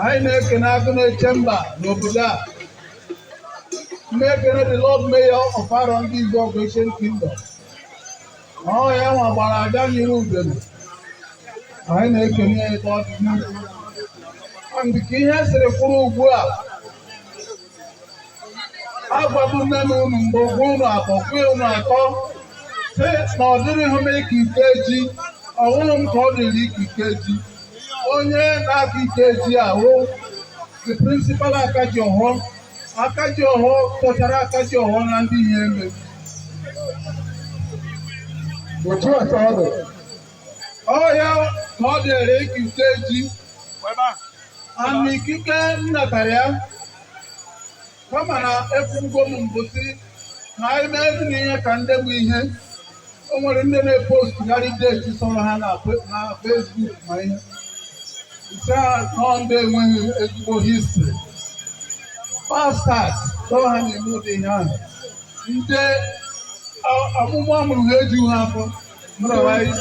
Anyị na-ekene agụ na-eche mba n'obodo a, na-ekene the Lord Mayor of Arondizuogu Ancient Kingdom. Ọ ya nwa gbara aja nyere udele. Anyị na-ekene ya ebe ọ dị n'ukwu. And ka ihe siri kwụrụ ugbu a, agwabu nne m unu mbụ, gwa unu abụọ, gwa unu atọ, sị na ọ dịrị m ike ike ji, ọ wụrụ m ka ọ dịrị ike ike ji. Onye na-aka ike ji ahụ, the principal akaji ọhọ, akaji ọhọ tọchara akaji ọhọ na ndị ihe eme. Otu a ka ọ dị. Ọ ya ka ọ dịrị ike ike ji. Ana ikike m natara ya, kama na ekwugo m mbụ sị na anyị mee na ihe ka ndị bụ ihe o nwere ndị na-epostgharị date sọrọ ha na Facebook, ma ihe nke a nọ, ndị enweghị ezigbo history, bastards sọrọ ha na-eme ụdị ihe ahụ, ndị ọmụmụ amụrụ ha ejughị ha afọ. Otherwise,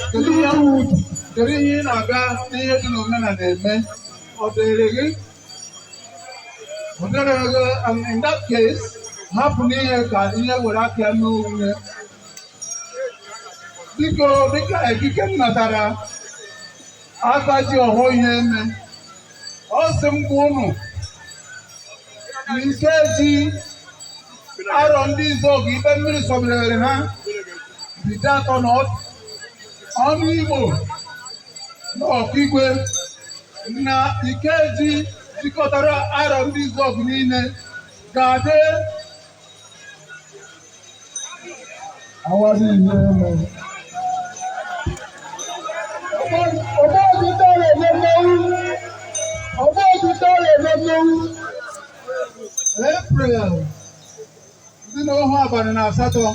kedu ihe ị na-aga n'ihe dị n'omenala eme? Ọ dịrị gị? Ọ dịrị gị. And in that case, hapụ n'ihe ka ihe were aka ya n'onwe. Biko, dịka ekike m natara aka ji ọhọ ihe eme, ọ sị m gwa unu na ike ji Arondizuogu ibe mmiri sọbirere ha bido atọ na ọnụ Igbo na Ọkigwe na Ikeji jikọtara Arondizuogu niile ga-adị. Awadi ihe eme. Ọgbọ tọrọ eme mmanwụ. Ọgbọ tọrọ eme mmanwụ. April dị n'ohu abalị na 8.